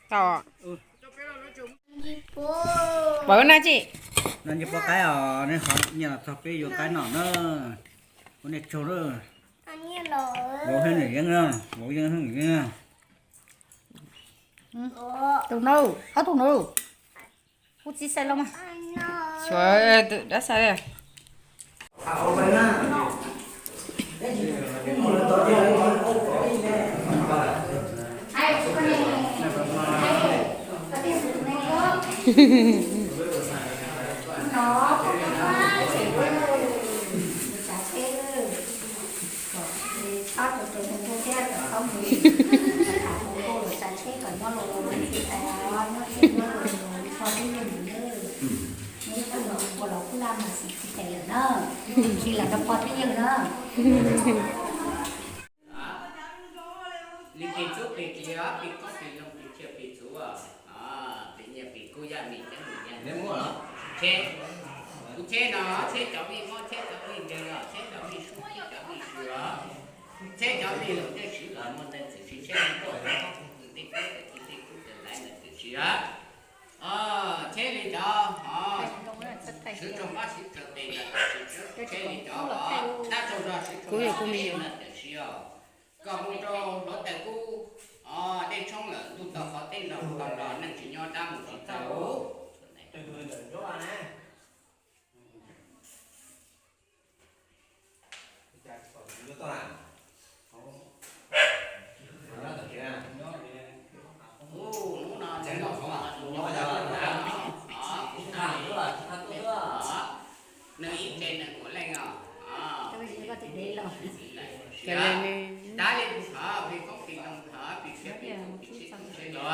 Tau. Pov na tsis? No nce pov qaib os, nej qhov nyiaj los txog peb yuav qaib noj na. Ua nej tsaug lawm. Vauv thiab niam yeeb na, vauv yeeb thiab niam yeeb na. Tus no, ob tug no. Kuv txiv xav los mas. Xyuas dab xav. Li pis txub pis kiv, pis koob pis loo, pis tsiaj pis txhu, pis nyiaj pis kub, yaj mim ceeb mim nyiaj, tsheb, kuv tsheb no, tsheb cov vij mob, tsheb cov vij nkeeg, tsheb cov vij sub, tsheb cov vij sw, tsheb cov vij laus ntiaj siv los muaj ntej txwm tsis tsheb, tej kub tej kub tej laiv ntawd txwm tsis, tsheb li cov, sawv tsaug mab sawv tsaug tes ntawd txwm tsis, tsheb li cov, dab tsaug zog sawv tsaug zog tsheb ntawd txwm tsis os. Koj mus rau hluav taws kub, dej tshoob lawm ntuj tau qhov teb nrog tau nrog neej tsis nyob dab mus tsis txog. Hnub no, neeg ib tse neeg puav leej os. Dav li thov, plig koob plig loo thov, plig siab plig ntsws, plig tsheb plig tsheb los.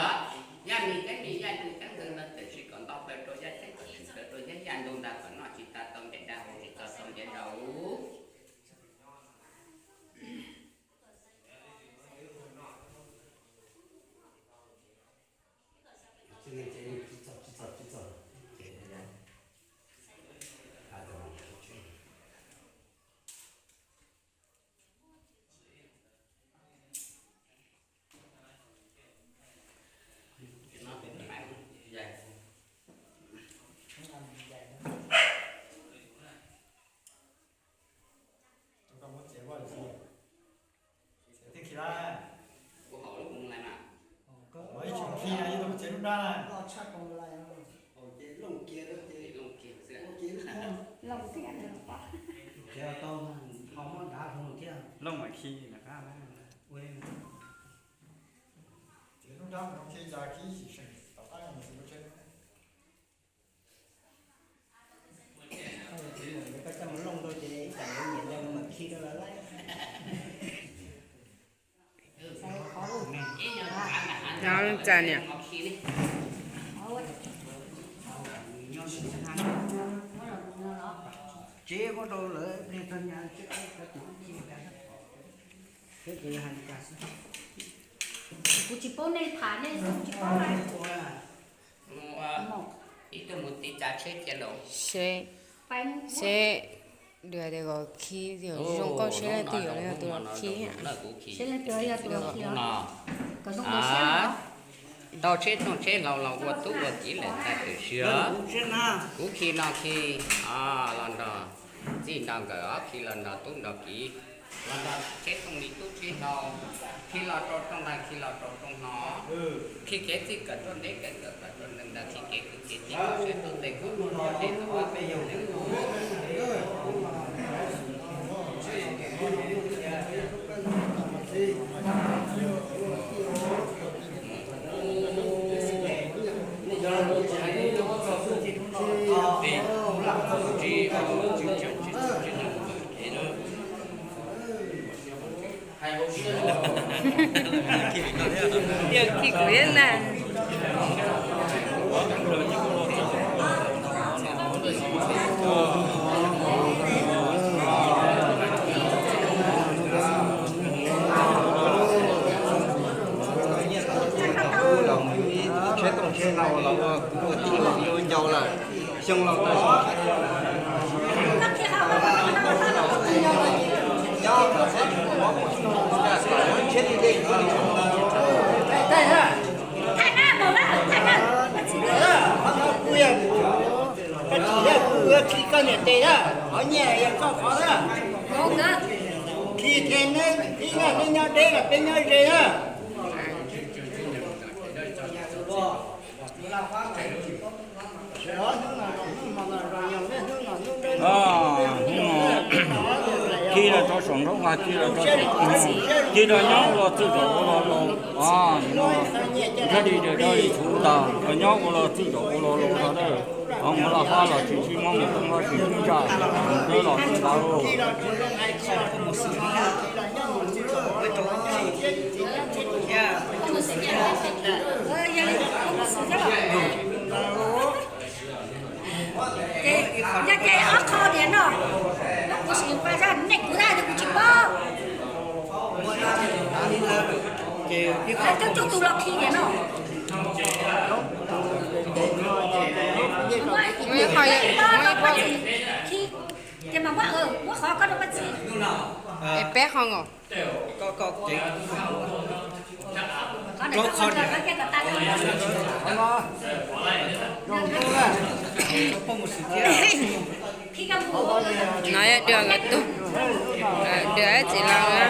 Looj kiag xwb. Looj tiag. Tau ho muab dav hlo thiab. Looj mas khi na qab na. Ua li. Ces hnub nrab mus khi cas khi sim seem tom qab no mus tsis muaj tsheb. Koj coj mus looj rau ces ib tsam lawv nyiam ntawd lawv mam khi rau lawv lawm. Tsa niam. Tsev muab rau lawv pliag txog nyab tsev, kuv tsis paub nej tham nej kuv tsis paub. Ib tug mus tiv tsav tsheb cia los. Seb, seb, dua tias kom khi, zoo nkauj seb leej twg yuav los yog tus los khi. Tau tsheb tooj tsheb hlau los ua tub ua kiv lawm tag twm siab. Kuv khi no khi los nrog txij nrog nkawm, ob khi los nrog tub nrog kiv, los nrog tsheb tooj li tub tsheb hlau, khi los rau rooj ntag khi los rau rooj no, khi kev txij kawm tuaj ntev kev kawm kawm tuaj ntev ntag khi kev kwv kev tij kawm siab tuaj ntej kawm tuaj ntev ntag. Yog khi kuv thiab na. Tsheb tooj tsheb hlau los ua kuv ua tij ua viv ua ncaus lawm. Xyoo laus tag, tsheb tij dej. Koj tsis yog kuv ua khi koj niam tes na, qhov nyiaj yog koj qhov na. Khi thiaj neb ib na, neb nyob deb los peb nyob ze na. Hnub no khi los rau saum nraub qaum, khi los rau saum nraub qaum, khi los nyob ua los txwj zaum ua los laus. Dab li dab li txhuv ntag, los nyob ua los txwj zaum ua los laus no. Mus los fab los tsis sib mob, mus tooj los tsis sib ntsaj, mus dawb los tsis ntau. Ces yog ces ob qho tias no, kuv sim pa zaj nej kuv dag ces kuv tsis paub. Coob coob tus los khi tias no. Muaj ib qho, muaj ib pob. Ces mas muab, muab qhov koj rau pab txi. Es peb qho nkaus. No yog dua nkawd tug, dua txiv laus na.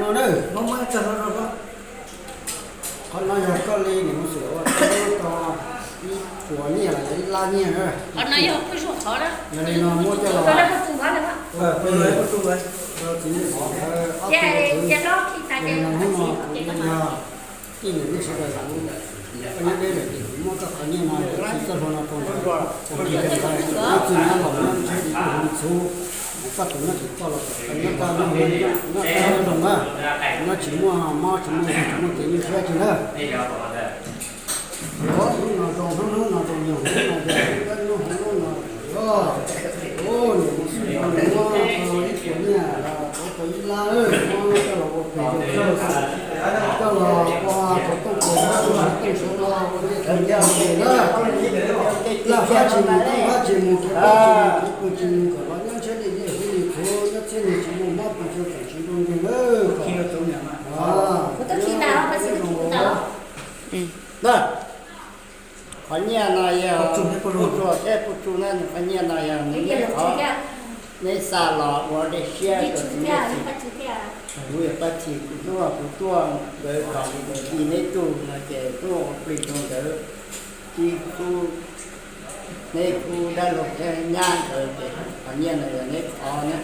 No na, muab muab txog no rau koj. Qhov no yog koj li niam mus xwm ua tau ib puas nyiaj los yog ib lab nyiaj na. Yog li no muab coj los, txiv mus xwm ob tug, yog li no hnub no kuv yog tij niam nej sawv daws, koj nyob deb lawm ces kuv muab koj qhov nyiaj no, txij koj hlua no rau ntawd, ua txij nyob laus nyob tsheb tsis tuaj hu txhuv, koj tus nyob tsis txoj los koj nyob koj nyob zoo na, nyob tsis muaj mob tsis muaj nkeeg tsis muaj kev nyuaj siab tsis na. Hnub no zoo, hnub no zoo, nyoog hnub no zoo, hnub no zoo, hnub no zoo, hnub no zoo, ib puas nyiaj los tau ib lab, muab coj los ua pem rau koj, coj los ua kaus tooj kaus hmoov, ua teej sav los ua tej tug nyiaj ces na, laj fab tsis mus teeb Qhov nyiaj no yog Pub Tsuag thiab Pub Tsuag na, qhov nyiaj no yog neb qhov, neb xa los ua dej siab rau kuv yog Paj Txhi, kuv hnub kuv tuaj nkawd kom kuv ci neb tug no ces tuaj ua plig rau nkawd, ib khub, neb khub dab laug thiab nyab nkawd ces qhov nyiaj no yog neb qhov na.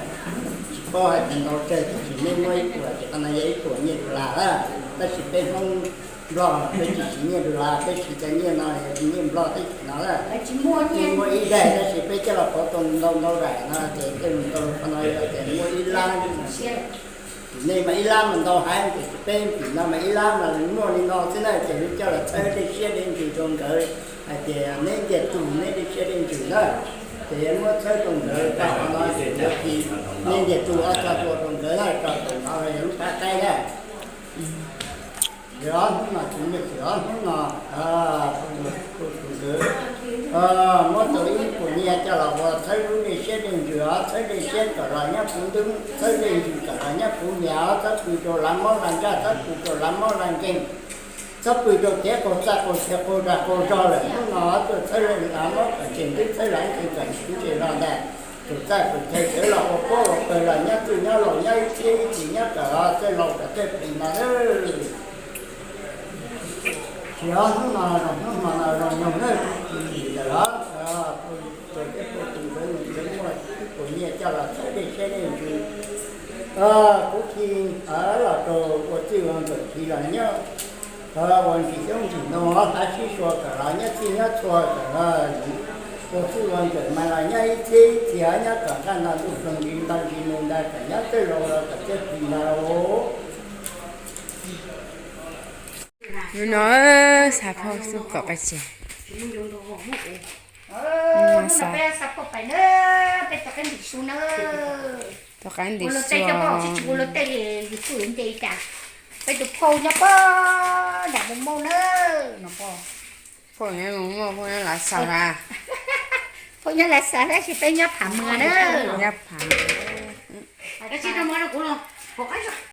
Tsis paub hais tias ntau tsawg tiam sis neb muab ib puas ces qhov no yog ib puas nyiaj dollar lawm, tab sis peb Hmoob Nplog peb tsis siv nyiaj dollar, peb siv cov nyiaj no yog nyiaj Nplog teb chaws no lawm. Nyiaj muaj ib daim tab sis peb coj los pauv tau ntau ntau daim no ces tej ntau qhov no yog tias muaj ib lab. Tim nej mas ib lab mas ntau heev, ces peb tim no mas ib lab mas muaj li no xwb na, ces lawv coj los txhawb dej siab dej ntsws rau nkawd hais tias neb ntiag tug neb dej siab dej ntsws na, ces muab txhawb rau nkawd tau qhov no ces yuav khi neb ntiag tug ob txog tua rau nkawd na, rau tus no yog lub pab qaib na. Yog hnub no kuv niam txiv ob hnub no, tus nkawd muab tau ib puas nyiaj coj los ua txhawb lub dej siab dej ntsws os, txhawb dej siab kom los nyob puv ntoob, txhawb dej ntsws kom los nyob puv nyias os, txhob pw rau lav mob lav ntsaj, txhob pw rau lav mob lav nkeeg, txhob pw rau kev qaug txaj qaug txhia qaug dag qaug zog lawm. Hnub no tuaj txhawb lav mob kom ntseeg twb txhawb lav nkeeg kom ntseeg los ntag, tus txaj tus chaw sawv los ua pob ua pawg los nyob txwj nyob laus nyob ib txhiab ib txhis nyob kom txawj laus kom txawj plig no lawm. Tsis ob hnub no zoo hnub hmo no zoo nyoog lawm, tsis lim lawm los, tus thiab tus nkawd nws nkawd muaj ib puas nyiaj coj los txhawb dej siab dej ntsws. Kuv khi los rau ua txij ua nkawm khi los nyob, ua ntsis xyoob ntsis ntoo hav sib sua kom los nyob txij nyob txhua kom los ua txij ua nkawm mas los nyob ib txhiab ib txhis nyob kom nqaj nto ntuj ploog ntsis nto ntsis nus ntag kom nyob txawj laus los kom txawj plig ntag. Hnub no xav phauj xub kom pab tsev. Hnub no peb xav phauj pais na, peb tus qab ntim su na. Tus qab ntim su. Ua luag tej yus txuj yus nce cas, peb tus phauj nyob pog nram Mus Mauj na. Phauj nyob Mus Mauj, phauj nyob Lav Xaus na. Phauj nyob Lav Xaus tab sis peb nyob Phav Muas na. Nyob Phav Muas.